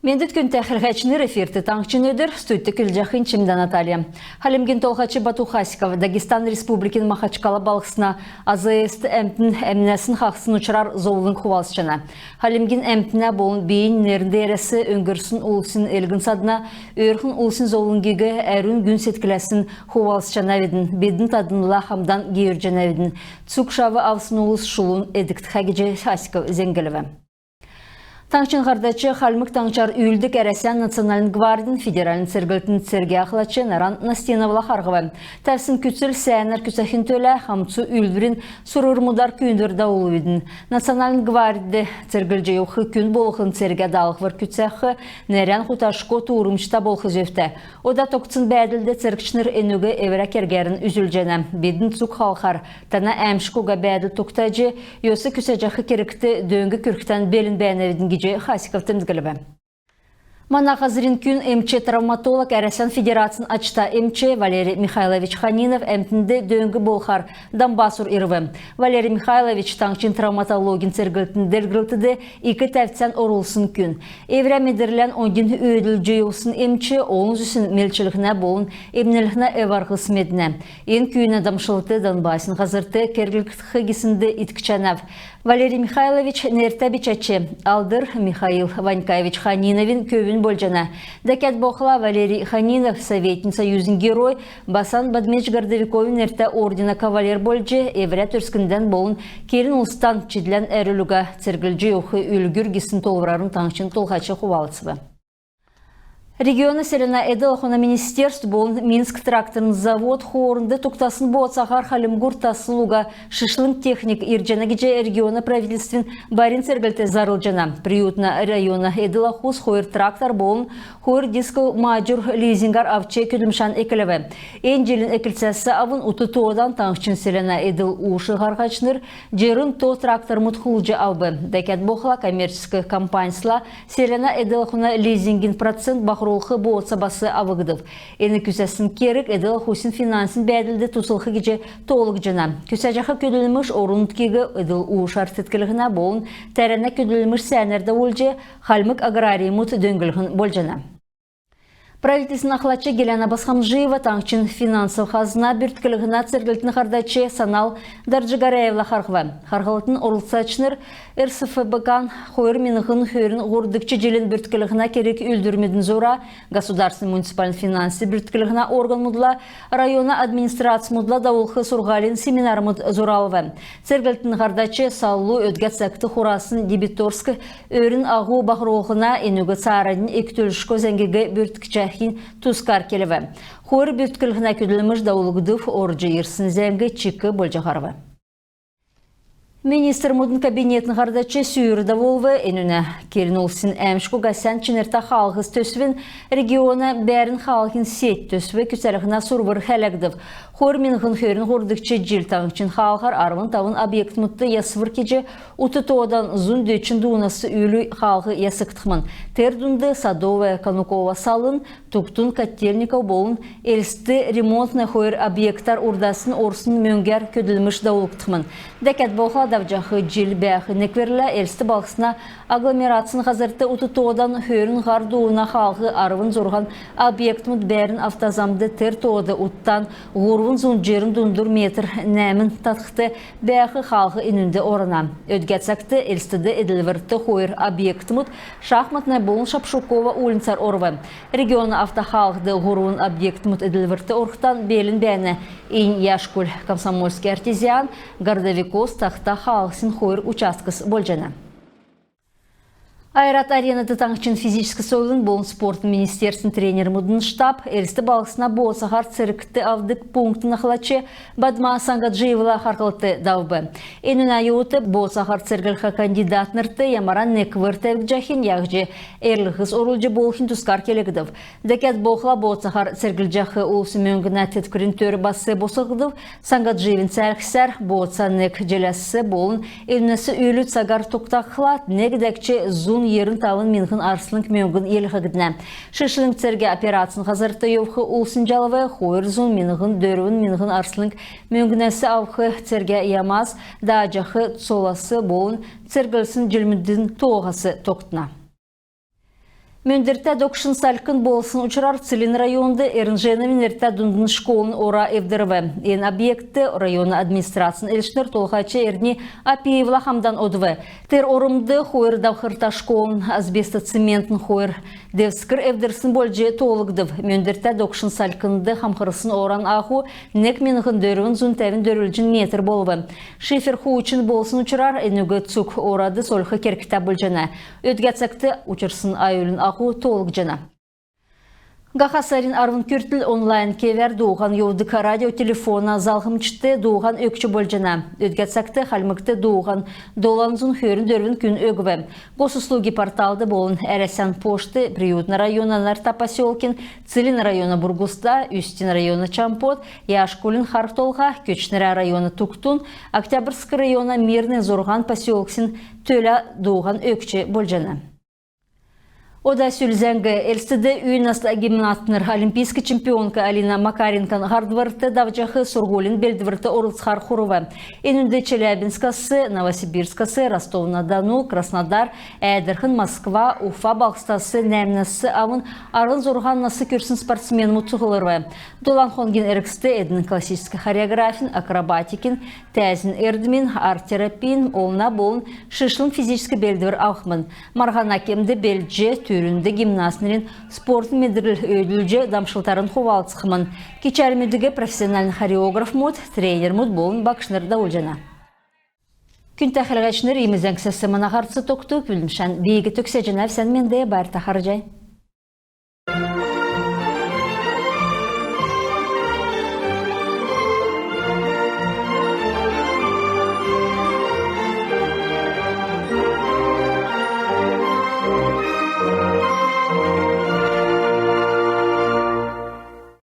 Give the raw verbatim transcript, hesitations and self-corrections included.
Мендвт, күндтә хәләһәчнр! Эфирт «Таңһчин өдр», студьд көдлҗәхнь Чимдә Наталья. Хальмгин Толһач Бату Хасиков Дагестан Республикин Махачкала балһсна АЗС-т әмтн әмнәсн хаһцсн учрар зовлң хувалцҗана. Хальмгин әмтнә болн бийин нерн деерәс өңгрсн улсин элгн-садна, өөрхн улсин зовлңгиг әрүн гүн седкләсн хувалцҗанавидн. Бидн таднла хамдан гейүрҗәнәвидн. Цуг шав авсн улс шулун эдгтхә, — гиҗ Хасиков зәңглв. Таңһчин һардач Хальмг Таңһчар үүлддг Әрәсән национальн гвардин федеральн церглтин цергә ахлач Наран Настиновла харһв. Тәвсн күцл сәәнәр күцәхин төлә хамцу үүлдврин сурврмудар күүндвр давулвидн. Национальн гвардьд церглҗ йовх күн болһн цергә даалһвр күцәх, нерән хуташго туурмҗта болх зөвтә. Ода тогтсн бәәдлд цергчнр энүг эврә кергәрн үзүлҗәнә. Бидн цуг халхар тана әәмшг уга бәәдл тогтаҗ, йос күцәҗәх кергт дөң күргхдән белн бәәнәвидн, — гиҗ Хасиков темдглв. Мана һазрин күн эмч-травматолог, Әрәсән Федерацин ачта эмч Валерий Михайлович Ханинов әмтнд дөң болхар Донбассур ирв. Валерий Михайлович таңһчин травматологин церглтин делгрлтд ик тәвцән орулсн күн. Эврә медрлән оньдин өөдлүлҗ йовсн эмч олн зүсн мелчлһнә болн эмнлһнә эв-арһс меднә. Эн күүнә дамшлт Донбассин һазрт керглгдх гиснд иткҗәнәв. Валерий Михайлович нертә бичәч, алдр Михаил Ванькаевич Ханиновин көвүн болҗана. Дәкәд болхла Валерий Ханинов Советин Союзин Герой Басан Бадмич Городовиковин нертә ордена кавалер болҗ, эврә төрскндән болн келн улстан чидлән әрвллго церглҗ йовх үлгүр гисн тоолврарн таңһчин Толһач хувалцв. Региона селәнә эдл-ахуна министерств болн Минск тракторн завод хоорнд тогтасн бооцаһар Хальмгур таслл уга шишлң техник ирҗәнә гиҗ региона правительствин барин церглт зарлҗана. Приютна района эдл-ахус хойр трактор болн хойр дисков мааҗур лизингәр авч көдлмшән эклв. Эн җилин эклцәс авн ут тоодан таңһчин селәнә эдл-уш һарһачнр җирн то трактормуд хулдҗ авв. Дәкәд болхла коммерческ компаньсла селәнә эдл-ахуна лизингин процент баһрулх бооца бас авгдв. Эн күцәсн керг эдл-ахусин финансин бәәдлд туслх гиҗ тоолгдҗана. Күцәҗәх көдлмш орн-нутгиг эдл-ушар тетклһнә болн тәрәнә көдлмш сәәнәр давулҗ, хальмг аграримуд дөңнлһн болҗана. Правительствин ахлач Гиляна Босхомджиева таңһчин финансов хазна бүртклһнә церглтин һардач Санал Дарджигаряевла харһв. Харһлтын орлцачнр РСФБК-н хойр миңһн хөрн һурвдгч җилин бүртклһнә керг-үүлдврмүдин зура государственн муниципальн финансин бүртклһнә органмудла, района администрацмудла давулх сурһулин семинармуд зуралв. Церглтин һардач салу өдгә цагт хурасн дебиторск өрин аһу баһрулһна, энүг цааранднь икдүлшго зәңгиг бүрткҗәхин тускар келв. Хойр бүртклһнә көдлмш давулгдв, орҗ ирсн зәңг чик болҗ һарв. Министрмүдин кабинетин һардач сүүр давулв. Энүнә келн улсин «Әәмшг уга сән чинртә хаалһс» төсвин «Региона бәәрн хаалһин сеть» төсв күцәлһнә сурвр хәләгдв. Хойр миңһн хөрн һурвдгч җил таңһчин хаалһар арвн тавн объектмудт ясвр кеҗ, ут тоодан зун дөчн дуунас үлү хаалһ ясгдхмн. Тер дунд Садовое — Кануково салын, Тугтун — Котельниково болн Элст — Ремонтное хойр объектар урдаснь орсн мөңгәр көдлмш давулгдхмн. Дәкәд болхла давҗах җил бәәх некврлә Элст балһсна агломерацин һазрт ут тоодан хөрн һар дууна хаалһ, арвн зурһан объектмуд бәәрн автозамд, тер тоод уттан һурвн зун җирн дундур метр нәәмн татхд бәәх хаалһ энүнд орна. Өдгә цагт Элстд эдлврт хойр объектмуд: Шахматная болн Шапшукова уульнцар орв. Региона автохаалһд һурвн объектмуд эдлврт орхдан белн бәәнә. Эн Яшкуль — Комсомольский — Артезиан, Городовиковск — Тахта хаалһсин хойр участкс болҗана. «Ойрат Аренад» таңһчин физическ сойлын болн спортын министерствин тренермүдин штаб Элст балһсна бооцаһар цергт авдг пунктин ахлач Бадма Сангаджиевла харһлт давв. Энүнә йовудт бооцаһар церглх кандидатнрт ямаран неквр тәвгдҗәхинь, яһҗ эрлһс орулҗ болхин тускар келгдв. Дәкәд болхла бооцаһар церглҗәх улсин мөңгнә теткврин төр бас босхгдв. Сангаджиевин цәәлһсәр, бооца нег җиләс болн энүнәс үлү цагар тогтахла, нег дәкҗ зун йирн тавн миңһн арслң мөңгн йилһгднә. Шишлң цергә операцин һазрт йовх улсин җалв хойр зун миңһн дөрвн миңһн арслң мөңгнәс авх цергә ямас, дааҗах цолас болн церглсн җилмүдин тооһас тогтна. Мөндвртә догшн салькн болсн учрар Целинн районд Эрнҗеновин нертә дундын школын ора эвдрв. Эн объектд района администрацин элчнр Толһач Эрни Апиевла хамдан одв. Тер ормд хойр давхрта школын асбестоцементн хойр девскр эвдрсн болҗ тоолгдв. Мөндвртә догшн салькнд хамхрсн оран аху нег миңһн дөрвн зун тәвн дөрвлҗн метр болв. Шифер хуучн болсн учрар энүг цуг орад сольх кергтә болҗана. Өдгә цагт учрсн аюлын аху тоолгдҗана. Һаха сарин арвн күртл онлайн кевәр дууһан йовдг радиотелефона залһмҗд дууһан өгч болҗана. Өдгә цагт Хальмгт дууһан долан зун хөрн дөрвн күн өгв. Госуслуги порталд болн Әрәсән почтд Приютн района Нарта поселкин, Целинн района Бургуста, Үстин района Чампот, Яшкулин Хар Толһа, Көтчнрә района Тугтун, Октябрьск района Мирный зурһан поселксин төлә дууһан өгч болҗана. Ода сүл зәңг. Элстд үй наста гимнастнр олимпийск чемпионк Алина Макаренкон һардврт давҗах сурһулин белдврт орлцхар хурв. Энүнд Челябинскас, Новосибирскас, Ростов-на-Дону, Краснодар, Әәдрхн, Москва, Уфа балһсдас нәәмнәс авн арвн зурһан нас күрсн спортсменмүд цуглрв. Долан хонгин эргцд эдн классическ хореографин, акробатикин, тәәзин эрдмин, арт-терапин, олна болн шишлң физическ белдвр авхмн. Марһана кемд белдҗ, түрүнд гимнастнрин спортын медрл өөдлүлҗ, дамшлтарн хувалцхмн. Кичәлмүдиг профессиональн хореографмуд, тренермүд болн багшнр давулҗана. Күндтә хәләгчнр, иим зәңгсәс мана һарц тогтв. Көдлмшән би төгсәҗәнәв. Сән менд, байрта харһий.